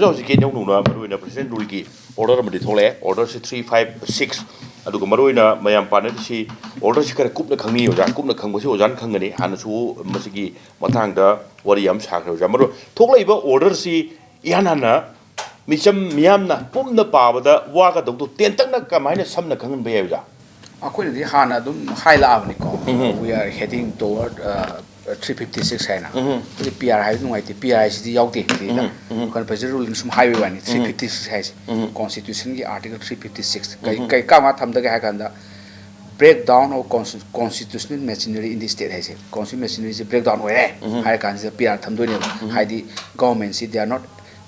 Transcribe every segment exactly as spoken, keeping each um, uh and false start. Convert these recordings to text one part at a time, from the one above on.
ꯍꯧꯖꯤꯛꯀꯤ ꯅꯧꯅ ꯃꯔꯨꯑꯣꯏꯅ ꯄ꯭ꯔꯦꯁꯤꯗꯦꯟ ꯔꯨꯜꯒꯤ ꯑꯣꯔꯗꯔ ꯑꯃꯗꯤ ꯊꯣꯛꯂꯛꯑꯦ, ꯑꯣꯔꯗꯔꯁꯤ ꯊ꯭ꯔꯤ ꯐꯥꯏꯚ ꯁꯤꯛꯁ꯫ ꯑꯗꯨꯒ ꯃꯔꯨꯑꯣꯏꯅ ꯃꯌꯥꯝ ꯄꯥꯅꯔꯤꯁꯤ ꯑꯣꯔꯗꯔꯁꯤ ꯈꯔ ꯀꯨꯞꯅ ꯈꯪꯅꯤꯡꯉꯤ ꯑꯣꯖꯥ, ꯀꯨꯞꯅ ꯈꯪꯕꯁꯤ ꯑꯣꯖꯥꯅ ꯈꯪꯒꯅꯤ, ꯍꯥꯟꯅꯁꯨ ꯃꯁꯤꯒꯤ ꯃꯇꯥꯡꯗ ꯋꯥꯔꯤ ꯌꯥꯝ ꯁꯥꯈ꯭ꯔꯦ ꯑꯣꯖꯥ꯫ ꯃꯔꯨ ꯊꯣꯛꯂꯛꯏꯕ ꯑꯣꯔꯗꯔꯁꯤ ꯏꯍꯥꯟ ꯍꯥꯟꯅ ꯃꯤꯆꯝ ꯃꯤꯌꯥꯝꯅ ꯄꯨꯝꯅ ꯄꯥꯕꯗ ꯋꯥꯒꯗꯧꯗꯣ ꯇꯦꯟꯇꯛꯅ ꯀꯃꯥꯏꯅ ꯁꯝꯅ ꯈꯪꯍꯟꯕ ꯌꯥꯏ ꯑꯣꯖꯥ? ꯑꯩꯈꯣꯏꯅꯗꯤ ꯍꯥꯟꯅ ꯑꯗꯨꯝ ꯍꯥꯏ ꯂꯥꯛꯑꯕꯅꯤꯀꯣ, we are heading toward three fifty six ꯍꯥꯏꯅ꯫ ꯑꯗꯨꯗꯤ P R ꯍꯥꯏꯕ ꯅꯨꯡꯉꯥꯏꯇꯦ, P R ꯍꯥꯏꯁꯤꯗꯤ ꯌꯥꯎꯗꯦ ꯁꯤꯗ꯫ ꯀꯟꯐꯔꯦꯟꯁ ꯔꯨꯜ ꯁꯨꯝ ꯍꯥꯏꯕꯒꯤ ꯋꯥꯅꯤ, three fifty six ꯍꯥꯏꯁꯦ ꯀꯣꯟꯁꯇꯤꯇ꯭ꯌꯨꯁꯟꯒꯤ ꯑꯥꯔꯇꯤꯀꯜ three fifty six ꯀꯩ ꯀꯩ ꯀꯥ ꯊꯝꯗꯒꯦ ꯍꯥꯏ ꯀꯥꯟꯗ, breakdown of constitutional machinery in the state ꯍꯥꯏꯁꯦ, ꯀꯥꯎꯟꯁꯤꯜ ꯃꯦꯆꯤꯅꯔꯤꯁꯦ ꯕ꯭ꯔꯦꯛ ꯗꯥꯎꯟ ꯑꯣꯏꯔꯦ ꯍꯥꯏꯔ ꯀꯥꯟꯁꯤꯗ ꯄꯤ ꯑꯥꯔ ꯊꯝꯗꯣꯏꯅꯦꯕ꯫ ꯍꯥꯏꯗꯤ ꯒꯚꯔꯟꯃꯦꯟꯁꯤ they are not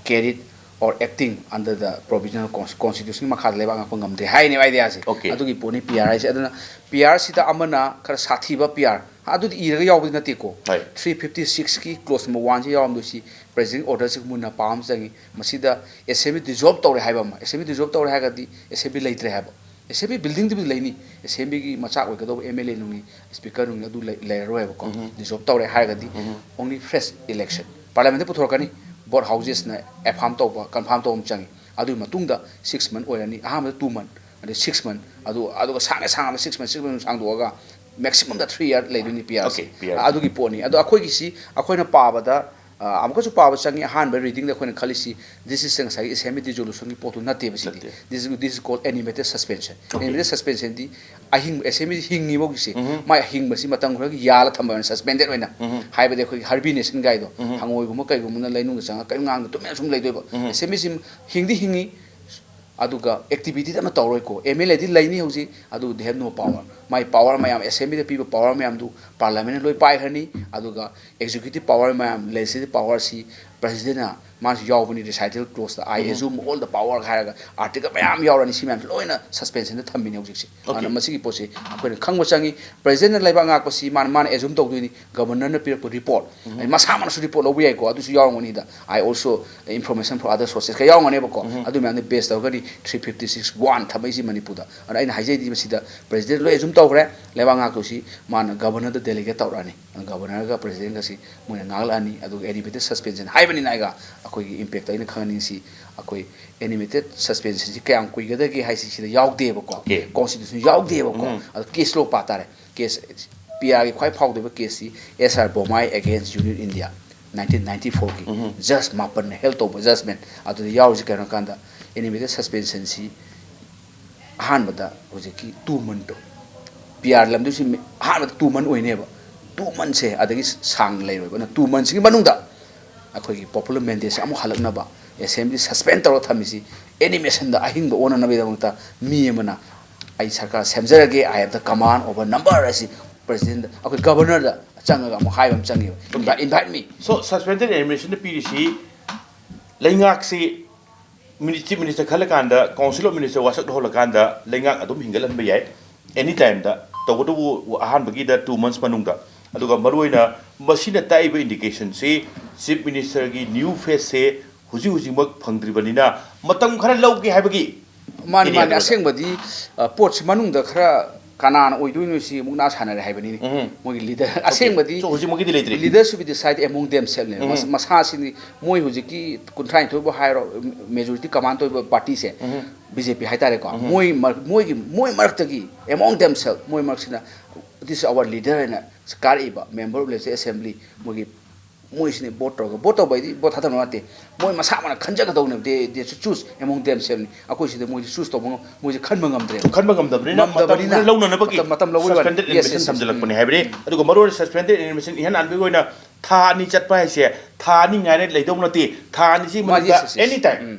carried or acting under the provision of constitution, ꯃꯈꯥꯗ ꯂꯩꯕꯥꯛ ꯉꯥꯛꯄ ꯉꯝꯗꯦ ꯍꯥꯏꯅꯦꯕ ꯑꯥꯏꯗꯤꯌꯥꯁꯦ꯫ ꯑꯗꯨꯒꯤ ꯄꯣꯠꯅꯤ ꯄꯤ ꯑꯥꯔ ꯍꯥꯏꯁꯦ꯫ ꯑꯗꯨꯅ ꯄꯤ ꯑꯥꯔꯁꯤꯗ ꯑꯃꯅ ꯈꯔ ꯁꯥꯊꯤꯕ ꯄꯤ ꯑꯥꯔ ꯑꯗꯨꯗꯤ ꯏꯔꯒ ꯌꯥꯎꯕꯗꯤ ꯅꯠꯇꯦꯀꯣ꯫ Three fifty sixꯀꯤ clause number oneꯁꯤ ꯌꯥꯎꯔꯝꯗꯣꯏꯁꯤ ꯄ꯭ꯔꯦꯁꯤꯗꯦꯟ ꯑꯣꯔꯗꯔꯁꯤ ꯃꯨꯟꯅ ꯄꯥꯕ ꯑꯃ ꯆꯪꯉꯤ꯫ ꯃꯁꯤꯗ ꯑꯦꯁꯦꯝꯕ꯭ꯂꯤ ꯗꯤꯖꯣꯜꯕ ꯇꯧꯔꯦ ꯍꯥꯏꯕ ꯑꯃ, ꯑꯦꯁꯦꯝꯕ꯭ꯂꯤ ꯗꯤꯖꯣꯜꯕ ꯇꯧꯔꯦ ꯍꯥꯏꯔꯒꯗꯤ ꯑꯦꯁꯦꯝꯕ꯭ꯂꯤ ꯂꯩꯇ꯭ꯔꯦ ꯍꯥꯏꯕ꯫ ꯑꯦꯁꯦꯝꯕ꯭ꯂꯤ ꯕꯤꯜꯗꯤꯡꯗꯨꯕꯨꯗꯤ ꯂꯩꯅꯤ, ꯑꯦꯁꯦꯝꯕ꯭ꯂꯤꯒꯤ ꯃꯆꯥꯛ ꯑꯣꯏꯒꯗꯧꯕ ꯑꯦꯝ ꯑꯦꯜ ꯑꯦ ꯅꯨꯡꯅꯤ, ꯁ꯭ꯄꯤꯀꯔ ꯅꯨꯡꯅꯤ ꯑꯗꯨ ꯂꯩꯔꯔꯣꯏꯕꯀꯣ꯫ ꯗꯤꯖꯣꯜꯕ ꯇꯧꯔꯦ ꯍꯥꯏꯔꯒꯗꯤ only fresh election, ꯄꯥꯔꯂꯤꯌꯥꯃꯦꯟꯗ ꯄꯨꯊꯣꯔꯛꯀꯅꯤ꯫ ꯕꯣꯠ ꯍꯥꯎꯁꯦꯁꯅ ꯑꯦꯐꯥꯝ ꯇꯧꯕ, ꯀꯟꯐꯥꯝ ꯇꯧꯕ ꯑꯃ ꯆꯪꯉꯤ꯫ ꯑꯗꯨꯒꯤ ꯃꯇꯨꯡꯗ ꯁꯤꯛꯁ ꯃꯟ ꯑꯣꯏꯔꯅꯤ, ꯑꯍꯥꯟꯕꯗ ꯇꯨ ꯃꯟ, ꯑꯗꯩ ꯁꯤꯛꯁ ꯃꯟ, ꯑꯗꯨ ꯑꯗꯨꯒ ꯁꯥꯡꯅ ꯁꯥꯡꯅ ꯁꯤꯛꯁ ꯃꯟ ꯁꯤꯛꯁ ꯃꯟ ꯁꯥꯡꯗꯣꯛꯑꯒ ꯃꯦꯛꯁꯤꯃꯝꯗ ꯊ꯭ꯔꯤ ꯌꯥꯔ ꯂꯩꯗꯣꯏꯅꯤ ꯄꯤ ꯑꯥꯔꯁꯦ꯫ ꯑꯗꯨꯒꯤ ꯄꯣꯠꯅꯤ꯫ ꯑꯗꯣ ꯑꯩꯈꯣꯏꯒꯤꯁꯤ ꯑꯩꯈꯣꯏꯅ ꯄꯥꯕꯗ ꯑ, ꯑꯃꯨꯛꯀꯁꯨ ꯄꯥꯕ ꯆꯪꯉꯤ꯫ ꯑꯍꯥꯟꯕ ꯔꯤꯗꯤꯡꯗ ꯑꯩꯈꯣꯏꯅ ꯈꯜꯂꯤꯁꯤ this is ꯉꯁꯥꯏꯒꯤ ꯑꯦꯁꯦꯝꯕ꯭ꯂꯤ ꯗꯤꯖꯣꯂꯨꯁꯟꯒꯤ ꯄꯣꯠꯇꯨ ꯅꯠꯇꯦꯕ ꯁꯤꯗꯤ꯫ This is, this is called animated suspension. Animated suspensionꯗꯤ ꯑꯍꯤꯡꯕ ꯑꯦꯁꯦꯝꯕ꯭ꯂꯤꯁꯤ ꯍꯤꯡꯉꯤꯕꯧꯒꯤꯁꯦ ꯃꯥꯏ ꯑꯍꯤꯡꯕꯁꯤ ꯃꯇꯝ ꯈꯔꯒꯤ ꯌꯥꯜꯂ ꯊꯝꯕ ꯑꯣꯏꯅ ꯁꯁꯄꯦꯟꯗꯦꯠ ꯑꯣꯏꯅ꯫ ꯍꯥꯏꯕꯗꯤ ꯑꯩꯈꯣꯏꯒꯤ ꯍꯥꯔꯕꯤꯅꯦꯁꯟ ꯒꯥꯏꯗꯣ, ꯍꯪꯉꯣꯏꯒꯨꯝꯕ ꯀꯩꯒꯨꯝꯕꯅ ꯂꯩꯅꯨꯡꯗ ꯆꯪꯉꯒ ꯀꯔꯤꯝ ꯉꯥꯡꯗ ꯇꯨꯃꯤꯟꯅ ꯁꯨꯝ ꯂꯩꯗꯣꯏꯕ꯫ ꯑꯦꯁꯦꯝꯕ꯭ꯂꯤꯁꯤ ꯍꯤꯡꯗꯤ ꯍꯤꯡꯉꯤ, ꯑꯗꯨꯒ ꯑꯦꯛꯇꯤꯚꯤꯇꯤꯗꯤ ꯑꯃ ꯇꯧꯔꯣꯏꯀꯣ꯫ ꯑꯦꯝ ꯑꯦꯜ ꯑꯦꯗꯤ ꯂꯩꯅꯤ ꯍꯧꯖꯤꯛ, ꯑꯗꯨ they have no power. My power ꯃꯌꯥꯝ, ꯑꯦꯁꯦꯝꯕ꯭ꯂꯤꯗ ꯄꯤꯕ ꯄꯥꯋꯔ ꯃꯌꯥꯝꯗꯨ ꯄꯥꯔꯂꯤꯌꯥꯃꯦꯟꯅ ꯂꯣꯏ ꯄꯥꯏꯈ꯭ꯔꯅꯤ꯫ ꯑꯗꯨꯒ ꯑꯦꯛꯖꯤꯀ꯭ꯌꯨꯇꯤꯚ ꯄꯥꯋꯔ ꯃꯌꯥꯝ, ꯂꯦꯖꯤꯁꯂꯦꯇꯤꯚ ꯄꯥꯋꯔꯁꯤ ꯄ꯭ꯔꯦꯁꯤꯗꯦꯟꯅ ꯃꯥꯁꯨ ꯌꯥꯎꯕꯅꯤ ꯔꯤꯁꯥꯏꯇꯦꯜ ꯀ꯭ꯂꯣꯁꯇ, "I assume all the power" ꯍꯥꯏꯔꯒ ꯑꯥꯔꯇꯤꯀꯜ ꯃꯌꯥꯝ ꯌꯥꯎꯔꯅꯤ꯫ ꯁꯤ ꯃꯌꯥꯝꯁꯤ ꯂꯣꯏꯅ ꯁꯁꯄꯦꯟꯁꯟꯗ ꯊꯝꯃꯤꯅꯦ ꯍꯧꯖꯤꯛꯁꯦ꯫ ꯑꯗꯨꯅ ꯃꯁꯤꯒꯤ ꯄꯣꯠꯁꯤ ꯑꯩꯈꯣꯏꯅ ꯈꯪꯕ ꯆꯪꯉꯤ꯫ ꯄ꯭ꯔꯦꯁꯤꯗꯦꯟꯅ ꯂꯩꯕꯥꯛ ꯉꯥꯛꯄꯁꯤ ꯃꯥꯅ, ꯃꯥꯅ ꯑꯦꯖꯨꯝ ꯇꯧꯗꯣꯏꯅꯤ, ꯒꯕꯔꯅꯔꯅ ꯄꯤꯔꯛꯄ ꯔꯤꯄꯣꯔꯠ, ꯑꯩ ꯃꯁꯥꯃꯛꯅꯁꯨ ꯔꯤꯄꯣꯔꯠ ꯂꯧꯕ ꯌꯥꯏꯀꯣ, ꯑꯗꯨꯁꯨ ꯌꯥꯎꯔꯝꯒꯅꯤꯗ꯫ "I also information from other sources" ꯀ ꯌꯥꯎꯔꯝꯒꯅꯦꯕꯀꯣ꯫ ꯑꯗꯨ ꯃꯌꯥꯝꯗꯨ ꯕꯦꯁ ꯇꯧꯔꯒꯅꯤ three fifty six one ꯊꯝꯃꯛꯏꯁꯤ ꯃꯅꯤꯄꯨꯔꯗ꯫ ꯑꯗꯨꯅ ꯑꯩꯅ ꯍꯥꯏꯖꯩꯗꯤ ꯃꯁꯤꯗ ꯄ꯭ꯔꯦꯁꯤꯗꯦꯟ ꯂꯣꯏ ꯑꯦꯖꯨꯝ ꯇꯧꯈ꯭ꯔꯦ, ꯂꯩꯕꯥꯛ ꯉꯥꯛꯇꯣꯏꯁꯤ ꯃꯥꯅ ꯒꯕꯔꯅꯔꯗ ꯗꯦꯂꯤꯒꯦꯠ ꯇꯧꯔꯛꯑꯅꯤ꯫ ꯑꯗꯨꯅ ꯒꯕꯔꯅꯔꯒ ꯄ꯭ꯔꯦꯁꯤꯗꯦꯟꯒꯁꯤ ꯃꯣꯏꯅ ꯉꯥꯛꯂꯛꯑꯅꯤ꯫ ꯑꯗꯨꯒ ꯑꯦꯅꯤꯃꯦꯇꯦꯠ ꯁꯁꯄꯦꯟꯁꯟ ꯍꯥꯏꯕ ꯍꯥꯏꯕꯅꯤꯅ ꯑꯩꯒ ꯑꯩꯈꯣꯏꯒꯤ ꯏꯝꯄꯦꯛꯇ ꯑꯩꯅ ꯈꯪꯍꯟꯅꯤꯡꯁꯤ, ꯑꯩꯈꯣꯏ ꯑꯦꯅꯤꯃꯦꯇꯦꯠ ꯁꯁꯄꯦꯟꯁꯟꯁꯤ ꯀꯌꯥꯝ ꯀꯨꯏꯒꯗꯒꯦ ꯍꯥꯏꯁꯤ ꯁꯤꯗ ꯌꯥꯎꯗꯦꯕꯀꯣ꯫ Okay. ꯀꯣꯟꯁꯇꯤꯇ꯭ꯌꯨꯁꯟ ꯌꯥꯎꯗꯦꯕꯀꯣ꯫ ꯎꯝ. ꯑꯗꯣ ꯀꯦꯁ ꯂꯣ ꯄꯥ ꯇꯥꯔꯦ꯫ ꯀꯦꯁ ꯄꯤ ꯑꯥꯔꯒꯤ ꯈ꯭ꯋꯥꯏ ꯐꯥꯎꯗꯕ ꯀꯦꯁꯁꯤ S R Bommai against Union India, nineteen ninety fourꯒꯤ ꯎꯝ. ꯖꯁ ꯃꯥꯄꯟꯅ ꯍꯦꯜ ꯇꯧꯕ ꯖꯁꯃꯦꯟ ꯑꯗꯨꯗ ꯌꯥꯎꯔꯤꯁꯤ ꯀꯩꯅꯣ ꯍꯥꯏ ꯀꯥꯟꯗ ꯑꯦꯅꯤꯃꯦꯇꯦꯠ ꯁꯁꯄꯦꯟꯁꯟꯁꯤ ꯑꯍꯥꯟꯕꯗ ꯍꯧꯖꯤꯛꯀꯤ ꯇꯨ ꯃꯟꯇꯣ ꯄꯤ ꯑꯥꯔ ꯂꯝꯗꯨꯁꯤ ꯑꯍꯥꯟꯕꯗ ꯇꯨ ꯃꯟ ꯑꯣꯏꯅꯦꯕ꯫ ꯇꯨ ꯃꯟꯁꯦ ꯑꯗꯒꯤ ꯁꯥꯡꯅ ꯂꯩꯔꯣꯏꯕ꯫ ꯑꯗꯨꯅ ꯇꯨ ꯃꯟꯁꯤꯒꯤ ꯃꯅꯨꯡꯗ ꯑꯩꯈꯣꯏꯒꯤ ꯄꯣꯄꯨꯂꯔ ꯃꯦꯟꯗꯦꯠꯁꯦ ꯑꯃꯨꯛ ꯍꯜꯂꯛꯅꯕ ꯑꯦꯁꯦꯝꯕ꯭ꯂꯤ ꯁꯁꯄꯦꯟ ꯇꯧꯔꯒ ꯊꯝꯃꯤꯁꯤ ꯑꯦꯅꯤꯃꯦꯁꯟꯗ ꯑꯍꯤꯡꯕ ꯑꯣꯟꯅꯅꯕꯒꯤꯗꯃꯛꯇ ꯃꯤ ꯑꯃꯅ ꯑꯩ ꯁꯔꯀꯥꯔ ꯁꯦꯝꯖꯔꯒꯦ, I have the command over number ꯑꯁꯤ ꯄ꯭ꯔꯁꯤꯗꯦꯟꯗ, ꯑꯩꯈꯣꯏ ꯒꯕꯔꯅꯔꯗ ꯆꯪꯉꯒ ꯑꯃꯨꯛ ꯍꯥꯏꯕ ꯑꯃ ꯆꯪꯉꯦꯕ꯫ Invite, invite me. So, suspended animation ꯄꯤꯔꯤꯁꯤ ꯂꯩꯉꯥꯛꯁꯤ ꯃꯤꯅꯤ-, ꯆꯤꯐ ꯃꯤꯅꯤꯁꯇꯔ ꯈꯜꯂꯀꯥꯟꯗ ꯀꯥꯎꯟꯁꯤꯜ ꯑꯣꯐ ꯃꯤꯅꯤꯁꯇꯔ ꯋꯥꯁꯛ ꯂꯧꯍꯜꯂꯀꯥꯟꯗ ꯂꯩꯉꯥꯛ ꯑꯗꯨꯝ ꯍꯤꯡꯒꯠꯍꯟꯕ ꯌꯥꯏ, ꯑꯦꯅꯤ ꯇꯥꯏꯝꯗ꯫ ꯇꯧꯕꯇꯕꯨ ꯑꯍꯥꯟꯕꯒꯤꯗ ꯇꯨ ꯃꯟꯁ ꯃꯅꯨꯡꯗ꯫ ꯑꯗꯨꯒ ꯃꯔꯨꯑꯣꯏꯅ ꯃꯁꯤꯅ ꯇꯥꯛꯏꯕ ꯏꯟꯗꯤꯀꯦꯁꯟꯁꯤ ꯆꯤꯐ ꯃꯤꯅꯤꯁꯇꯔꯒꯤ ꯅ꯭ꯌꯨ ꯐꯦꯁꯁꯦ ꯍꯧꯖꯤꯛ ꯍꯧꯖꯤꯛꯃꯛ ꯐꯪꯗ꯭ꯔꯤꯕꯅꯤꯅ ꯃꯇꯝ ꯈꯔ ꯂꯧꯒꯦ ꯍꯥꯏꯕꯒꯤ ꯃꯥꯅꯤ, ꯃꯥꯅꯤ꯫ ꯏꯅꯦ ꯑꯗꯨꯗ꯫ ꯑꯁꯦꯡꯕꯗꯤ, ꯑ, ꯄꯣꯠꯁꯤ ꯃꯅꯨꯡꯗ ꯈꯔ ꯀꯅꯥꯅ ꯑꯣꯏꯗꯣꯏꯅꯣ ꯁꯤ ꯃꯨꯛꯅꯥ ꯁꯥꯟꯅꯔꯦ ꯍꯥꯏꯕꯅꯤꯅꯦ꯫ ꯎꯝ. ꯃꯣꯏꯒꯤ ꯂꯤꯗꯔ ꯑꯁꯦꯡꯕꯗꯤ So, ꯍꯧꯖꯤꯛꯃꯛꯀꯤꯗꯤ ꯂꯩꯇ꯭ꯔꯤ꯫ Leaders should be decide among themselves ꯅꯦ꯫ ꯎꯝ. ꯃꯁ-, ꯃꯁꯥꯁꯤꯅꯤ꯫ ꯃꯣꯏ ꯍꯧꯖꯤꯛꯀꯤ ꯀꯨꯟꯊ꯭ꯔꯥꯅꯤꯊꯣꯏꯕꯨ ꯍꯥꯏꯔꯣ, ꯃꯦꯖꯣꯔꯤꯇꯤ ꯀꯃꯥꯟ ꯇꯧꯔꯤꯕ ꯄꯥꯔꯇꯤꯁꯦ, ꯎꯝ. ꯕꯤ ꯖꯦ ꯄꯤ ꯍꯥꯏꯇꯥꯔꯦꯀꯣ, ꯎꯝ. ꯃꯣꯏ ꯃꯔ-, ꯃꯣꯏꯒꯤ, ꯃꯣꯏ ꯃꯔꯛꯇꯒꯤ, among themselves, ꯃꯣꯏ ꯃꯔꯛꯁꯤꯅ, "This is our leader" ꯍꯥꯏꯅ ꯀꯥꯔꯛꯏꯕ member of legislative assembly, ꯃꯣꯏꯒꯤ, ꯃꯣꯏꯁꯤꯅꯤ ꯚꯣꯠ ꯇꯧꯔꯒ, ꯚꯣꯠ ꯇꯧꯕ ꯍꯥꯏꯗꯤ ꯚꯣꯠ ꯊꯥꯗꯅꯕ ꯅꯠꯇꯦ, ꯃꯣꯏ ꯃꯁꯥ ꯃꯅ ꯈꯟꯖꯒꯗꯧꯅꯦꯕ, they, they should choose among themselves ꯅꯤ꯫ ꯑꯩꯈꯣꯏ ꯁꯤꯗ ꯃꯣꯏꯁꯤ ꯆꯨꯁ ꯇꯧꯕ ꯉꯝ-, ꯃꯣꯏꯁꯦ ꯈꯟꯕ ꯉꯝꯗ꯭ꯔꯦꯕ꯫ ꯈꯟꯕ ꯉꯝꯗꯕꯅꯤꯅ ꯃꯇꯝ ꯉꯝꯗꯕꯅꯤꯅ ꯈꯔ ꯂꯧꯅꯅꯕꯒꯤ ꯃꯇꯝ, ꯃꯇꯝ ꯂꯧꯕꯒꯤ ꯋꯥꯅꯤ꯫ suspended Yes, yes, animation yes. ꯊꯝꯖꯤꯜꯂꯛꯄꯅꯤ ꯍꯥꯏꯕꯅꯤ꯫ ꯑꯗꯨꯒ ꯃꯔꯨꯑꯣꯏꯅ suspended animation ꯏꯍꯟ ꯍꯟꯕꯒꯤ ꯑꯣꯏꯅ ꯊꯥ ꯑꯅꯤ ꯆꯠꯄ ꯍꯥꯏꯁꯦ, ꯊꯥ ꯑꯅꯤ ꯉꯥꯏꯅ ꯂꯩꯗꯧꯕ ꯅꯠꯇꯦ, ꯊꯥ ꯑꯅꯤꯁꯤ ꯃꯥꯅꯤ, ꯃꯅꯨꯡꯗ yes, yes, yes. any time, ꯎꯝ.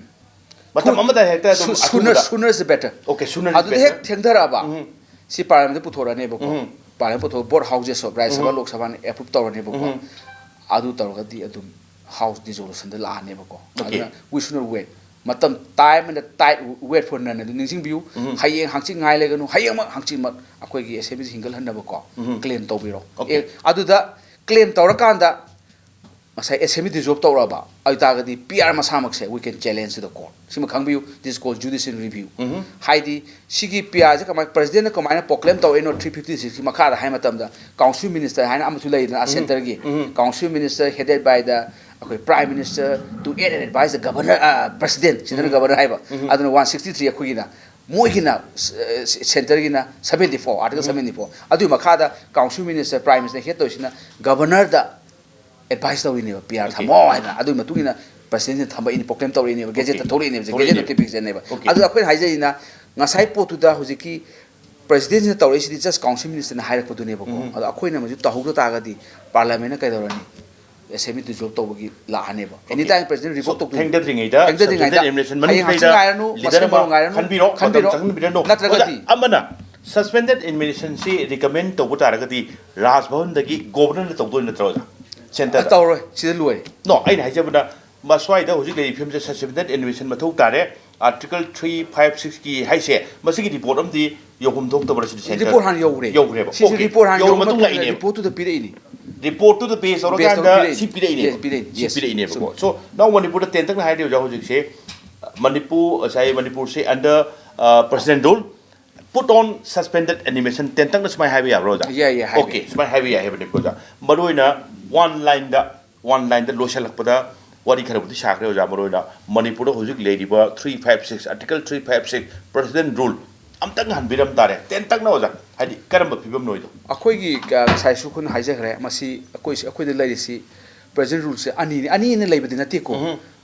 ꯃꯇꯝ ꯑꯃꯗ ꯍꯦꯛꯇ ꯑꯗꯨꯝ Su-, sooner, ꯑꯊꯨꯕꯗ꯫ sooner is better. Okay, sooner is ꯑꯗꯨꯗ better. ꯍꯦꯛ ꯊꯦꯡꯊꯔꯛꯑꯕ, ꯎꯝ. ꯁꯤ ꯄꯥꯔꯂꯤꯌꯥꯃꯦꯟꯗ ꯄꯨꯊꯣꯔꯛꯑꯅꯦꯕꯀꯣ꯫ ꯎꯝ. ꯄꯥꯔꯂꯤꯌꯥꯃꯦꯟ ꯄꯨꯊꯣꯛꯑ ꯕꯣꯠ ꯍꯥꯎꯁ ꯁꯦꯁ ꯑꯣꯐ ꯔꯥꯖ꯭ꯌ ꯁꯚꯥ, ꯎꯝ. ꯂꯣꯛ ꯁꯚꯥꯅ ꯑꯦꯄ꯭ꯔꯨꯞ ꯇꯧꯔꯅꯦꯕꯀꯣ꯫ ꯎꯝ. ꯑꯗꯨ ꯇꯧꯔꯒꯗꯤ ꯑꯗꯨꯝ ꯍꯥꯎꯁ ꯗꯤꯖꯣꯂꯨꯁꯟꯗ ꯂꯥꯛꯑꯅꯦꯕꯀꯣ꯫ Okay. ꯑꯗꯨꯅ we should not wait. ꯃꯇꯝ, time and the tide wait for none ꯑꯗꯨ ꯅꯤꯡꯁꯤꯡꯕꯤꯌꯨ꯫ ꯎꯝ. ꯍꯌꯦꯡ ꯍꯪꯆꯤꯠ ꯉꯥꯏ ꯂꯩꯒꯅꯨ꯫ ꯍꯌꯦꯡꯃꯛ ꯍꯪꯆꯤꯠꯃꯛ ꯑꯩꯈꯣꯏꯒꯤ ꯑꯦꯁꯦꯝꯕ꯭ꯂꯤꯁꯤ ꯍꯤꯡꯒꯠꯍꯟꯅꯕꯀꯣ ꯎꯝ. ꯀ꯭ꯂꯦꯝ ꯇꯧꯕꯤꯔꯣ꯫ Okay. ꯑꯦ, ꯑꯗꯨꯗ ꯀ꯭ꯂꯦꯝ ꯇꯧꯔꯀꯥꯟꯗ ꯉꯁꯥꯏ ꯑꯦꯁꯦꯝꯕ꯭ꯂꯤ ꯗꯤꯖꯣꯜꯕ ꯇꯧꯔꯛꯑꯕ ꯑꯣꯏꯇꯥꯔꯒꯗꯤ ꯄꯤ ꯑꯥꯔ ꯃꯁꯥꯃꯛꯁꯦ we can challenge to the court꯫ ꯁꯤꯃ ꯈꯪꯕꯤꯌꯨ, this is called judicial review꯫ ꯎꯝ. ꯍꯥꯏꯗꯤ ꯁꯤꯒꯤ ꯄꯤ ꯑꯥꯔꯁꯦ ꯀꯃꯥꯏꯅ, ꯄ꯭ꯔꯁꯤꯗꯦꯟꯅ ꯀꯃꯥꯏꯅ ꯄ꯭ꯔꯣꯀ꯭ꯂꯦꯝ ꯇꯧꯔꯛꯏꯅꯣ ꯊ꯭ꯔꯤ ꯐꯤꯐꯇꯤ ꯁꯤꯛꯁꯀꯤ ꯃꯈꯥꯗ ꯍꯥꯏ ꯃꯇꯝꯗ ꯀꯥꯎꯟꯁꯤꯜ ꯃꯤꯅꯤꯁꯇꯔ ꯍꯥꯏꯅ ꯑꯃꯁꯨ ꯂꯩꯗꯅ, ꯑꯥ, ꯎꯝ. ꯁꯦꯟꯇꯔꯒꯤ um. Council minister headed by the, ꯑꯩꯈꯣꯏ Prime Minister to aid and advise the Governor, President, ꯁꯤꯗꯅ Governor ꯍꯥꯏꯕ꯫ ꯑꯗꯨꯅ ꯋꯥꯟ ꯁꯤꯛꯁꯇꯤ ꯊ꯭ꯔꯤ ꯑꯩꯈꯣꯏꯒꯤꯅ, ꯃꯣꯏꯒꯤꯅ, Centreꯒꯤꯅ seventy four, Article seventy four꯫ ꯑꯗꯨꯒꯤ ꯃꯈꯥꯗ Council Minister, Prime Minister head ꯇꯧꯔꯤꯁꯤꯅ Governorꯗ advise ꯇꯧꯔꯤꯅꯦꯕ, PR ꯊꯝꯃꯣ ꯍꯥꯏꯅ꯫ ꯑꯗꯨꯒꯤ ꯃꯇꯨꯡ ꯏꯟꯅ Presidentꯅ ꯊꯝꯃꯛꯏꯅꯦ, proclaim ꯇꯧꯔꯛꯏꯅꯦꯕ, Gazetteꯇ ꯊꯣꯛꯂꯛꯏꯅꯦꯕ, Gazette notificationꯅꯦꯕ꯫ ꯑꯗꯨ ꯑꯩꯈꯣꯏꯅ ꯍꯥꯏꯖꯔꯤꯅ, ꯉꯁꯥꯏ ꯄꯣꯠꯇꯨꯗ ꯍꯧꯖꯤꯛꯀꯤ Presidentꯁꯤꯅ ꯇꯧꯔꯛꯏꯁꯤꯗꯤ just Council Ministerꯅ ꯍꯥꯏꯔꯛꯄꯗꯨꯅꯦꯕꯀꯣ꯫ ꯑꯗꯣ ꯑꯩꯈꯣꯏꯅ ꯃꯗꯨ ꯇꯧꯍꯧꯗ ꯇꯥꯔꯒꯗꯤ Parliamentꯅ ꯀꯩꯗꯧꯔꯅꯤ? Assembly dissolve ꯇꯧꯕꯒꯤ ꯂꯥꯛꯑꯅꯦꯕ꯫ Anytime President revoke ꯇꯧꯗꯣꯏꯅꯤ꯫ ꯊꯦꯡꯗꯗ꯭ꯔꯤꯉꯩꯗ, ꯊꯦꯡꯗꯗ꯭ꯔꯤꯉꯩꯗ, ꯍꯌꯦꯡ ꯍꯪꯆꯤꯠ ꯉꯥꯏꯔꯅꯨ, ꯃꯁꯦꯝ ꯃꯔꯨ ꯉꯥꯏꯔꯅꯨ, ꯈꯟꯕꯤꯔꯣ, ꯃꯇꯝ ꯆꯪꯍꯟꯕꯤꯔꯅꯨ꯫ ꯑꯣꯖꯥ, ꯑꯃꯅ suspended administrationꯁꯤ recommend ꯇꯧꯕ ꯇꯥꯔꯒꯗꯤ ꯔꯥꯖ ꯚꯕꯟꯗꯒꯤ Governorꯅ ꯇꯧꯗꯣꯏ ꯅꯠꯇ꯭ꯔꯣ, ꯑꯣꯖꯥ? Centreꯗ? ꯇꯧꯔꯣꯏ, ꯁꯤꯗ ꯂꯣꯏꯔꯦ꯫ No, ꯑꯩꯅ ꯍꯥꯏꯖꯕꯅ, ꯃꯁ꯭ꯋꯥꯏꯗ ꯍꯧꯖꯤꯛ ꯂꯩꯔꯤꯕ ꯐꯤꯕꯝꯁꯦ suspended administration ꯃꯊꯧ ꯇꯥꯔꯦ꯫ Article three five sixꯀꯤ ꯍꯥꯏꯁꯦ, ꯃꯁꯤꯒꯤ report ꯑꯃꯗꯤ ꯌꯧꯐꯝ ꯊꯣꯛꯇꯕ꯭ꯔꯥ ꯁꯤꯗꯤ? Report ꯍꯥꯟꯅ ꯌꯧꯈ꯭ꯔꯦ꯫ ꯌꯧꯈ꯭ꯔꯦꯕ꯫ ꯁꯤꯁꯦ report ꯍꯥꯟꯅ ꯌꯧꯔ ꯃꯇꯨꯡ ꯂꯥꯛꯏꯅꯦꯕ꯫ Reportꯇꯨꯗ ꯄꯤꯔꯛꯏꯅꯤ꯫ Reportꯇꯨꯗ base ꯇꯧꯔꯀꯥꯟꯗ ꯁꯤ ꯄꯤꯔꯛꯏꯅꯦꯕ꯫ ꯁꯤ ꯄꯤꯔꯛꯏꯅꯦꯕꯀꯣ꯫ So, now ꯃꯅꯤꯄꯨꯔꯗ ꯇꯦꯟꯇꯛꯅ ꯍꯥꯏꯔꯗꯤ, ꯑꯣꯖꯥ, ꯍꯧꯖꯤꯛꯁꯦ ꯃꯅꯤꯄꯨꯔ, ꯉꯁꯥꯏ ꯃꯅꯤꯄꯨꯔꯁꯦ under President rule, put on suspended administration, ꯇꯦꯟꯇꯛꯅ ꯁꯨꯃꯥꯏꯅ ꯍꯥꯏꯕ ꯌꯥꯕ꯭ꯔꯣ, ꯑꯣꯖꯥ? ꯌꯥꯏ, ꯌꯥꯏ, ꯍꯥꯏꯕ ꯌꯥꯏ꯫ Okay, ꯁꯨꯃꯥꯏꯅ ꯍꯥꯏꯕ ꯌꯥꯏ ꯍꯥꯏꯕꯅꯤꯀꯣ, ꯑꯣꯖꯥ꯫ ꯃꯔꯨꯑꯣꯏꯅ one lineꯗ, one lineꯗ ꯂꯣꯏꯁꯤꯜꯂꯛꯄꯗ ꯋꯥꯔꯤ ꯈꯔꯕꯨꯗꯤ ꯁꯥꯈ꯭ꯔꯦ, ꯑꯣꯖꯥ꯫ ꯃꯔꯨꯑꯣꯏꯅ ꯃꯅꯤꯄꯨꯔꯗ ꯍꯧꯖꯤꯛ ꯂꯩꯔꯤꯕ three five six, Article three five six, President rule ꯑꯝꯇꯪ ꯍꯟꯕꯤꯔꯝ ꯇꯥꯔꯦ, ꯇꯦꯟꯇꯛꯅ, ꯑꯣꯖꯥ꯫ ꯍꯥꯏꯗꯤ, ꯀꯔꯝꯕ ꯐꯤꯕꯝꯅꯣ ꯍꯥꯏꯗꯣ? ꯑꯩꯈꯣꯏꯒꯤ, ꯑ, ꯉꯁꯥꯏꯁꯨ ꯑꯩꯈꯣꯏꯅ ꯍꯥꯏꯖꯈ꯭ꯔꯦ, ꯃꯁꯤ ꯑꯩꯈꯣꯏ, ꯑꯩꯈꯣꯏꯗ ꯂꯩꯔꯤꯁꯤ President ruleꯁꯦ ꯑꯅꯤꯅꯤ, ꯑꯅꯤꯅ ꯂꯩꯕꯗꯤ ꯅꯠꯇꯦꯀꯣ꯫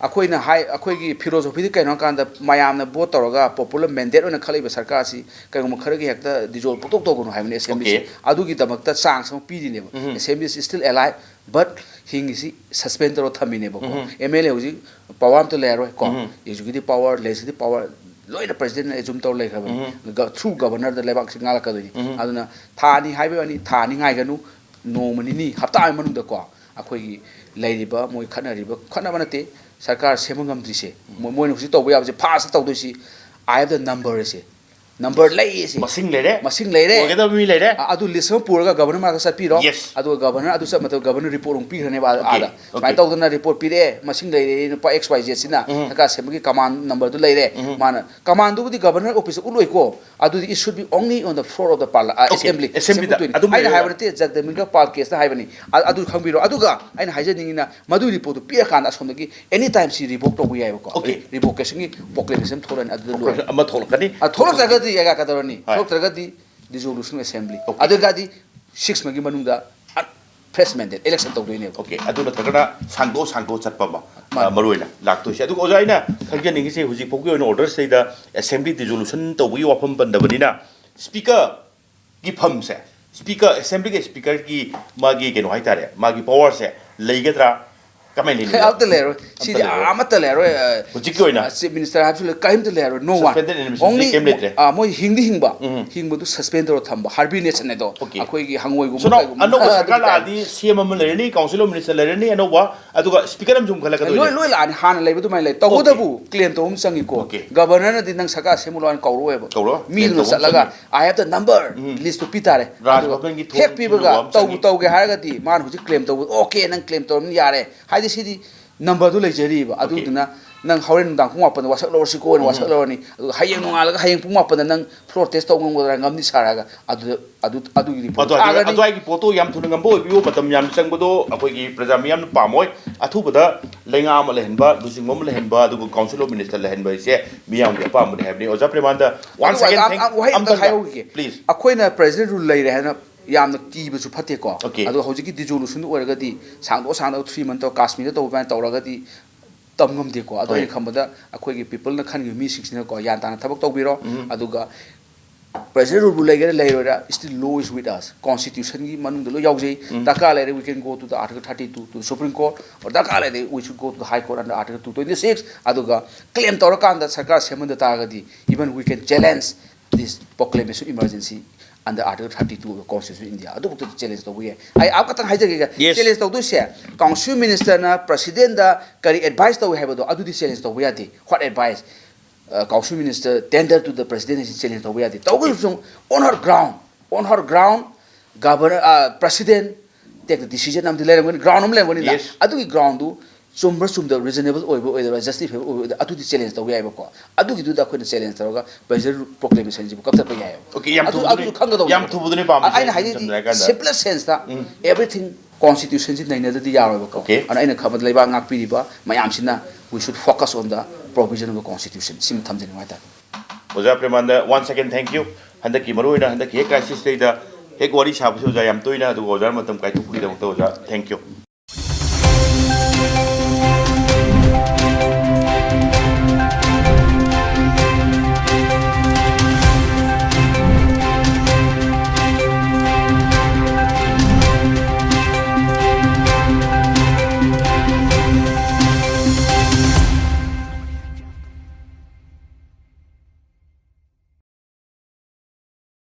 ꯑꯩꯈꯣꯏꯅ ꯍꯥꯏ, ꯑꯩꯈꯣꯏꯒꯤ philosophyꯗꯤ ꯀꯩꯅꯣ ꯍꯥꯏꯀꯥꯟꯗ, ꯃꯌꯥꯝꯅ vote ꯇꯧꯔꯒ popular mandate ꯑꯣꯏꯅ ꯈꯜꯂꯛꯏꯕ ꯁꯔꯀꯥꯔꯁꯤ ꯀꯩꯒꯨꯝꯕ ꯈꯔꯒꯤ ꯍꯦꯛꯇ dissolve ꯄꯨꯡꯇꯧ ꯇꯧꯒꯅꯨ ꯍꯥꯏꯕꯅꯤ Assemblyꯁꯦ꯫ Okay. ꯑꯗꯨꯒꯤꯗꯃꯛꯇ chance ꯑꯃ ꯄꯤꯔꯤꯅꯦꯕ꯫ Assembly is still alive, but ꯍꯤꯡꯉꯤꯁꯤ suspend ꯇꯧꯔ ꯊꯝꯃꯤꯅꯦꯕꯀꯣ꯫ MLA ꯍꯧꯖꯤꯛ power ꯑꯝꯇ ꯂꯩꯔꯔꯣꯏ ꯀꯣ꯫ Executive power, legislative power ꯂꯣꯏꯅ Presidentꯅ assume ꯇꯧꯔ ꯂꯩꯈ꯭ꯔꯕꯅꯤ꯫ Through Governorꯗ ꯂꯩꯕꯥꯛꯁꯤ ꯉꯥꯛꯂꯛꯀꯗꯣꯏꯅꯤ꯫ ꯑꯗꯨꯅ ꯊꯥ ꯑꯅꯤ ꯍꯥꯏꯕꯒꯤ ꯋꯥꯅꯤ, ꯊꯥ ꯑꯅꯤ ꯉꯥꯏꯒꯅꯨ, ꯅꯣꯡꯃ ꯅꯤꯅꯤ, ꯍꯞꯇꯥ ꯑꯃꯒꯤ ꯃꯅꯨꯡꯗꯀꯣ, ꯑꯩꯈꯣꯏꯒꯤ ꯂꯩꯔꯤꯕ ꯃꯣꯏ ꯈꯠꯅꯔꯤꯕ, ꯈꯠꯅꯕ ꯅꯠꯇꯦ, ꯁꯔꯀꯥꯔ ꯁꯦꯝꯕ ꯉꯝꯗ꯭ꯔꯤꯁꯦ, ꯃꯣꯏ, ꯃꯣꯏꯅ ꯍꯧꯖꯤꯛ ꯇꯧꯕ ꯌꯥꯕꯁꯦ, fast ꯇꯧꯗꯣꯏꯁꯤ, I have the number ꯑꯁꯦ, ꯅꯝꯕꯔ ꯂꯩꯌꯦ ꯁꯤ꯫ ꯃꯁꯤꯡ ꯂꯩꯔꯦ, ꯃꯁꯤꯡ ꯂꯩꯔꯦ꯫ ꯑꯣꯏꯒꯗꯕ ꯃꯤ ꯂꯩꯔꯦ꯫ ꯑ- ꯑꯗꯨ ꯂꯤꯁ ꯑꯃ ꯄꯨꯔꯒ ꯒꯕꯔꯅꯔ ꯃꯅꯥꯛꯇ ꯆꯠꯄꯤꯔꯣ꯫ Yes. ꯑꯗꯨꯒ ꯒꯕꯔꯅꯔ ꯑꯗꯨ ꯆꯠ ꯃꯇꯝꯗ ꯒꯕꯔꯅꯔ ꯔꯤꯄꯣꯔꯠ ꯑꯃꯨꯛ ꯄꯤꯈ꯭ꯔꯅꯦꯕ ꯑꯥ- Okay, ꯑꯥꯗ꯫ ꯁꯨꯃꯥꯏꯅ okay. ꯇꯧꯗꯅ ꯔꯤꯄꯣꯔꯠ ꯄꯤꯔꯛꯑꯦ, ꯃꯁꯤꯡ ꯂꯩꯔꯦ, ꯅꯨꯄꯥ X Y Z ꯁꯤꯅ ꯎꯝ. ꯁꯔꯀꯥꯔ ꯁꯦꯝꯕꯒꯤ ꯀꯃꯥꯟ ꯅꯝꯕꯔꯗꯨ ꯂꯩꯔꯦ꯫ ꯎꯝ. ꯃꯥꯅ ꯀꯃꯥꯟꯗꯨꯕꯨꯗꯤ ꯒꯕꯔꯅꯔ ꯑꯣꯐꯤꯁꯇ ꯎꯠꯂꯣꯏꯀꯣ, ꯑꯗꯨꯗꯤ it should be only on the floor of the parliament, Okay, assembly꯫ assembly ꯗ ꯁꯦꯝꯗꯣꯛꯇꯣꯏꯅꯤ꯫ ꯑꯗꯨꯝ ꯑꯩꯅ ꯂꯩꯔꯦ꯫ ꯍꯥꯏꯕ ꯅꯠꯇꯦ, ꯖꯒꯗꯃꯤꯀ ꯄꯥꯜ ꯀꯦꯁꯇ ꯍꯥꯏꯕꯅꯤ꯫ ꯑ- ꯑꯗꯨ ꯈꯪꯕꯤꯔꯣ꯫ ꯑꯗꯨꯒ ꯑꯩꯅ ꯍꯥꯏꯖꯅꯤꯡꯉꯤꯅ, ꯃꯗꯨꯒꯤ ꯔꯤꯄꯣꯔꯠꯇꯨ ꯄꯤꯔꯀꯥꯟꯗ ꯑꯁꯣꯝꯗꯒꯤ ꯑꯦꯅꯤ ꯇꯥꯏꯝ ꯁꯤ ꯔꯤꯚꯣꯛ ꯇꯧꯕ ꯌꯥꯏꯕꯀꯣ꯫ Okay. ꯔꯤꯚꯣꯀꯦꯁꯟꯒꯤ ꯄ꯭ꯔꯣꯀ꯭ꯂꯦꯃꯦꯁꯟ ꯊꯣꯛꯂꯛꯑꯅꯤ, ꯑꯗꯨꯗ ꯂꯣꯏꯔꯦ꯫ ꯑꯃ ꯊꯣꯛꯂꯛꯀꯅꯤ꯫ ꯑ, ꯊꯣꯛꯂꯛꯇ꯭ꯔꯒꯗꯤ ꯑꯩꯒ ꯀꯩꯗꯧꯔꯅꯤ? ꯍꯣꯏ꯫ ꯊꯣꯛꯂꯛꯇ꯭ꯔꯒꯗꯤ ꯗꯤꯖꯣꯂꯨꯁꯟ ꯑꯦꯁꯦꯝꯕ꯭ꯂꯤ꯫ Okay. ꯑꯗꯨꯒꯗꯤ ꯁꯤꯛꯁ ꯃꯒꯤ ꯃꯅꯨꯡꯗ ꯐ꯭ꯔꯦꯁ ꯃꯦꯟꯗꯦꯠ ꯏꯂꯦꯛꯁꯟ ꯇꯧꯗꯣꯏꯅꯦꯕ꯫ Okay, ꯑꯗꯨ ꯅꯠꯇ꯭ꯔꯒꯅ ꯁꯥꯡꯗꯣꯛ ꯁꯥꯡꯗꯣꯛ ꯆꯠꯄ ꯑꯃ, ꯃꯥꯅꯤ꯫ ꯑ, ꯃꯔꯨ ꯑꯣꯏꯅ ꯂꯥꯛꯇꯣꯏꯁꯦ꯫ ꯑꯗꯨꯒ ꯑꯣꯖꯥ, ꯑꯩꯅ ꯈꯪꯖꯅꯤꯡꯉꯤꯁꯦ, ꯍꯧꯖꯤꯛ ꯐꯥꯎꯒꯤ ꯑꯣꯏꯅ ꯑꯣꯔꯗꯔꯁꯤꯗꯩꯗ ꯑꯦꯁꯦꯝꯕ꯭ꯂꯤ ꯗꯤꯖꯣꯂꯨꯁꯟ ꯇꯧꯕꯒꯤ ꯋꯥꯐꯝ ꯄꯟꯗꯕꯅꯤꯅ, ꯁ꯭ꯄꯤꯀꯔꯒꯤ ꯐꯝꯁꯦ, ꯁ꯭ꯄꯤꯀꯔ, ꯑꯦꯁꯦꯝꯕ꯭ꯂꯤꯒꯤ ꯁ꯭ꯄꯤꯀꯔꯒꯤ ꯃꯥꯒꯤ ꯀꯩꯅꯣ ꯍꯥꯏꯇꯥꯔꯦ, ꯃꯥꯒꯤ ꯄꯋꯥꯔꯁꯦ ꯂꯩꯒꯗ꯭ꯔꯥ? ꯀꯃꯥꯏꯅ ꯂꯩꯅꯤ? ꯑꯝꯇ ꯂꯩꯔꯣꯏ꯫ ꯁꯤꯗꯤ ꯂꯩꯔꯣꯏ꯫ ꯑꯃꯠꯇ ꯂꯩꯔꯣꯏ꯫ ꯑ, ꯍꯧꯖꯤꯛꯀꯤ ꯑꯣꯏꯅ? ꯆꯤꯐ ꯃꯤꯅꯤꯁꯇꯔ ꯍꯥꯏꯕꯁꯨ ꯂꯩ, ꯀꯔꯤꯝꯇ ꯂꯩꯔꯣꯏ꯫ No one. Suspended and impeached Only, ꯀꯩꯝ ꯂꯩꯇ꯭ꯔꯦ? ꯑ, ꯃꯣꯏ ꯍꯤꯡꯗꯤ ꯍꯤꯡꯕ, ꯎꯝ. ꯍꯤꯡꯕꯗꯨ ꯁꯁꯄꯦꯟ ꯇꯧꯔ ꯊꯝꯕ, ꯍꯥꯏꯕꯔꯅꯦꯁꯟ ꯍꯥꯏꯗꯣ꯫ Okay. ꯑꯩꯈꯣꯏꯒꯤ ꯍꯪꯉꯣꯏꯒꯨꯝꯕ ꯁꯨꯅꯣ, ꯀꯩꯒꯨꯝꯕ꯫ ꯑꯅꯧꯕ ꯑ, ꯁꯔꯀꯥꯔ ꯑꯗꯨꯒꯤ ꯂꯥꯛꯑꯗꯤ ꯁꯤ ꯑꯦꯝ ꯑꯃ ꯂꯩꯔꯅꯤ, ꯀꯥꯎꯟꯁꯤꯜ ꯑꯣꯐ ꯃꯤꯅꯤꯁꯇꯔ ꯂꯩꯔꯅꯤ, ꯑꯅꯧꯕ, ꯑꯗꯨꯒ ꯁ꯭ꯄꯤꯀꯔ ꯑꯃꯁꯨ ꯑꯃꯨꯛ ꯂꯣꯏ, ꯈꯜꯂꯛꯀꯗꯣꯏꯅꯦ꯫ ꯂꯣꯏ ꯂꯥꯛꯑꯅꯤ, ꯍꯥꯟꯅ ꯂꯩꯕ ꯑꯗꯨꯃꯥꯏꯅ ꯂꯩ꯫ ꯇꯧꯕꯇꯕꯨ ꯀ꯭ꯂꯦꯝ ꯇꯧꯕ ꯑꯃ ꯆꯪꯉꯤꯀꯣ꯫ Okay. ꯒꯕꯔꯅꯔꯅꯗꯤ ꯅꯪ ꯁꯔꯀꯥꯔ ꯁꯦꯝꯃꯨ ꯂꯥꯎ ꯍꯥꯏꯅ ꯀꯧꯔꯛꯑꯣꯏꯕ꯫ ꯀꯧꯔꯛꯑꯣꯏ꯫ ꯃꯤꯗꯨꯅ ꯀ꯭ꯂꯦꯝ ꯇꯧꯕ ꯑꯃ ꯆꯠꯂꯒ ꯆꯪꯉꯤ꯫ "I have the number", ꯎꯝ. ꯂꯤꯁꯇꯨ ꯄꯤꯇꯥꯔꯦ꯫ ꯔꯥꯖ ꯑꯗꯨ ꯚꯕꯟꯒꯤ ꯊꯣꯡ ꯍꯦꯛ ꯊꯤꯟꯕ ꯄꯤꯕꯒ ꯑꯃ ꯇꯧꯕ ꯆꯪꯉꯤ꯫ ꯇꯧꯒꯦ ꯍꯥꯏꯔꯒꯗꯤ ꯃꯥꯅ ꯍꯧꯖꯤꯛ ꯀ꯭ꯂꯦꯝ ꯇꯧꯕ, "Okay, ꯅꯪ ꯀ꯭ꯂꯦꯝ ꯇꯧꯔꯕꯅꯤꯅ ꯌꯥꯔꯦ", ꯍꯥꯏꯗꯤ ꯁꯤꯗꯤ ꯅꯝꯕꯔꯗꯨ ꯂꯩꯖꯔꯤꯕ꯫ Okay. ꯑꯗꯨꯗꯨꯅ ꯅꯪ ꯍꯣꯔꯦꯟ ꯅꯨꯡꯗꯥꯡ ꯄꯨꯡ ꯃꯥꯄꯟꯗ ꯋꯥꯁꯛ ꯂꯧꯔꯁꯤꯀꯣ ꯍꯥꯏꯅ ꯋꯥꯁꯛ ꯎꯝ. ꯂꯧꯔꯅꯤ꯫ ꯑꯗꯨꯒ ꯍꯌꯦꯡ ꯅꯣꯡꯉꯥꯜꯂꯒ ꯍꯌꯦꯡ ꯄꯨꯡ ꯃꯥꯄꯟꯗ ꯅꯪ ꯐ꯭ꯂꯣꯔ ꯇꯦꯁ ꯇꯧꯕ ꯉꯝꯒꯗ꯭ꯔꯥ? ꯉꯝꯅꯤ ꯁꯥꯔꯒ ꯑꯗꯨꯗ ꯑꯗꯨ ꯑꯗꯨꯒꯤ ꯔꯤꯄꯣꯔꯠ ꯑꯗꯨꯋꯥꯏꯗꯨ-, ꯊꯥꯒꯅꯤ꯫ ꯑꯗꯨꯋꯥꯏꯒꯤ ꯄꯣꯠꯇꯣ ꯌꯥꯝ ꯊꯨꯅ ꯉꯝꯕ ꯑꯣꯏꯕꯤꯌꯨ, ꯃꯇꯝ ꯌꯥꯝ ꯆꯪꯕꯗꯣ ꯑꯩꯈꯣꯏꯒꯤ ꯄ꯭ꯔꯖꯥ ꯃꯤꯌꯥꯝꯅ ꯄꯥꯝꯃꯣꯏ꯫ ꯑꯊꯨꯕꯗ ꯂꯩꯉꯥꯛ ꯑꯃ ꯂꯩꯍꯟꯕ, ꯂꯨꯆꯤꯡꯕ ꯑꯃ ꯂꯩꯍꯟꯕ, ꯑꯗꯨꯒ ꯀꯥꯎꯟꯁꯤꯜ ꯑꯣꯐ ꯃꯤꯅꯤꯁꯇꯔ ꯂꯩꯍꯟꯕ ꯍꯥꯏꯁꯦ ꯃꯤꯌꯥꯝꯒꯤ ꯑꯄꯥꯝꯕꯅꯤ ꯍꯥꯏꯕꯅꯤ꯫ ꯑꯣꯖꯥ ꯄ꯭ꯔꯦꯃꯥꯟꯗ, once ꯑꯗꯨꯒ again, ꯑꯝ-, thank-, ꯑꯝ-, ꯋꯥꯍꯩ ꯑꯝꯇꯪ ꯑꯝꯇꯪꯒ, ꯍꯥꯏꯍꯧꯈꯤꯒꯦ꯫ please. ꯑꯩꯈꯣꯏꯅ ꯄ꯭ꯔꯦꯁꯤꯗꯦꯟꯠ ꯔꯨꯜ ꯂꯩꯔꯦ ꯍꯥꯏꯅ ꯌꯥꯝꯅ ꯀꯤꯕꯁꯨ ꯐꯠꯇꯦꯀꯣ꯫ Okay. ꯑꯗꯣ ꯍꯧꯖꯤꯛꯀꯤ ꯗꯤꯖꯣꯂꯨꯁꯟ ꯑꯣꯏꯔꯒꯗꯤ ꯁꯥꯡꯗꯣꯛ ꯁꯥꯡꯗꯣꯛ ꯊ꯭ꯔꯤ ꯃꯟꯊ ꯇꯧꯔ ꯀꯥꯁꯃꯤꯔꯗ ꯇꯧꯕ ꯑꯗꯨꯃꯥꯏꯅ ꯇꯧꯔꯒꯗꯤ ꯇꯝ ꯉꯝꯗꯦꯀꯣ꯫ ꯑꯗꯣ ꯍꯣꯏ꯫ ꯑꯩꯅ ꯈꯟꯕꯗ ꯑꯩꯈꯣꯏꯒꯤ ꯄꯤꯄꯜꯅ ꯈꯟꯈꯤꯕ ꯃꯤꯁꯤꯡꯁꯤꯅꯀꯣ ꯒ꯭ꯌꯥꯟ ꯇꯥꯅ ꯊꯕꯛ ꯇꯧꯕꯤꯔꯣ꯫ ꯎꯝ. ꯑꯗꯨꯒ ꯄ꯭ꯔꯦꯁꯤꯗꯦꯟꯠ ꯔꯨꯜꯕꯨ ꯂꯩꯒꯦꯔꯥ ꯂꯩꯔꯣꯏꯔꯥ, still law is with us, ꯀꯣꯟꯁꯇꯤꯇ꯭ꯌꯨꯁꯟꯒꯤ ꯃꯅꯨꯡꯗ ꯂꯣꯏ ꯌꯥꯎꯖꯩ꯫ ꯎꯝ. ꯗꯔꯀꯥꯔ ꯂꯩꯔꯦ, we can go to the Article thirty-two, to the Supreme Court, or ꯗꯔꯀꯥꯔ ꯂꯩꯔꯦ, we should go to the High Court under Article two twenty-six, ꯑꯗꯨꯒ ꯀ꯭ꯂꯦꯝ ꯇꯧꯔꯀꯥꯟꯗ ꯁꯔꯀꯥꯔ ꯁꯦꯝꯍꯟꯗ ꯇꯥꯔꯒꯗꯤ, even we can challenge this proclamation emergency under Article thirty-two of the Constitution of India, ꯑꯗꯨꯕꯨꯛꯇ challenge ꯇꯧꯕ ꯌꯥꯏ꯫ ꯑꯩ ꯑꯃꯈꯛꯇꯪ ꯍꯥꯏꯖꯒꯦ꯫ Yes. ꯆꯦꯂꯦꯟꯖ ꯇꯧꯗꯣꯏꯁꯦ, ꯀꯥꯎꯟꯁꯤꯜ ꯃꯤꯅꯤꯁꯇꯔꯅ ꯄ꯭ꯔꯦꯁꯤꯗꯦꯟꯠꯗ ꯀꯔꯤ ꯑꯦꯗꯚꯥꯏꯁ ꯇꯧꯏ ꯍꯥꯏꯕꯗꯣ ꯑꯗꯨꯗꯤ ꯆꯦꯂꯦꯟꯖ ꯇꯧꯕ ꯌꯥꯗꯦ꯫ What advice? council minister tender to the president ꯍꯥꯏꯁꯤ challenge ꯇꯧꯕ ꯌꯥꯗꯦ꯫ ꯇꯧꯒꯗꯕꯁꯨ on her ground, on her ground, governor, president take the decision ꯑꯃꯗꯤ ꯂꯩꯔꯝꯒꯅꯤ, ground ꯑꯃ ꯂꯩꯔꯝꯒꯅꯤꯗ꯫ Yes. ꯑꯗꯨꯒꯤ groundꯗꯨ ꯆꯨꯝꯕ꯭ꯔꯥ ꯆꯨꯝꯗꯕ, reasonable ꯑꯣꯏꯕ ꯑꯣꯏꯗꯕ, justifiable ꯑꯣꯏꯕ ꯑꯣꯏꯗꯕ, ꯑꯗꯨꯗꯤ challenge ꯇꯧꯕ ꯌꯥꯏꯕꯀꯣ꯫ ꯑꯗꯨꯒꯤꯗꯨꯗ ꯑꯩꯈꯣꯏꯅ challenge ꯇꯧꯔꯒ budget proclamationꯁꯤꯕꯨ ꯀꯛꯊꯠꯄ ꯌꯥꯏꯑꯕ꯫ Okay, ꯌꯥꯝ ꯑꯗꯨ ꯊꯨꯕꯗꯨꯅꯤ- ꯑꯗꯨꯁꯨ ꯈꯪꯒꯗꯧꯕ꯫ ꯌꯥꯝ ꯊꯨꯕꯗꯨꯅꯤ ꯄꯥꯝꯃꯤꯁꯦ, ꯑꯩꯅ ꯍꯥꯏꯗꯤ ꯁꯝꯅ ꯍꯥꯏꯔꯀꯥꯟꯗ꯫ Simplest senseꯇ ꯎꯝ. Everything constitutionꯁꯤ ꯅꯩꯅꯗꯗꯤ ꯌꯥꯔꯣꯏꯕꯀꯣ꯫ Okay. ꯑꯗꯨꯅ ꯑꯩꯅ ꯈꯟꯕꯗ ꯂꯩꯕꯥꯛ ꯉꯥꯛꯄꯤꯔꯤꯕ ꯃꯌꯥꯝꯁꯤꯅ we should focus on the provision of the constitution ꯁꯤꯃ ꯊꯝꯖꯅꯤꯡꯕ ꯍꯥꯏꯇꯥꯔꯦ꯫ ꯑꯣꯖꯥ ꯄ꯭ꯔꯦꯃꯥꯅꯟꯗ, once again thank you꯫ ꯍꯟꯗꯛꯀꯤ ꯃꯔꯨꯑꯣꯏꯅ ꯍꯟꯗꯛꯀꯤ ꯍꯦꯛ crisisꯇꯩꯗ ꯍꯦꯛ ꯋꯥꯔꯤ ꯁꯥꯕꯁꯦ ꯑꯣꯖꯥ ꯌꯥꯝ ꯇꯣꯏꯅ, ꯑꯗꯨꯒ ꯑꯣꯖꯥꯅ ꯃꯇꯝ ꯀꯥꯏꯊꯣꯛꯄꯒꯤꯗꯃꯛꯇ ꯑꯣꯖꯥ thank you꯫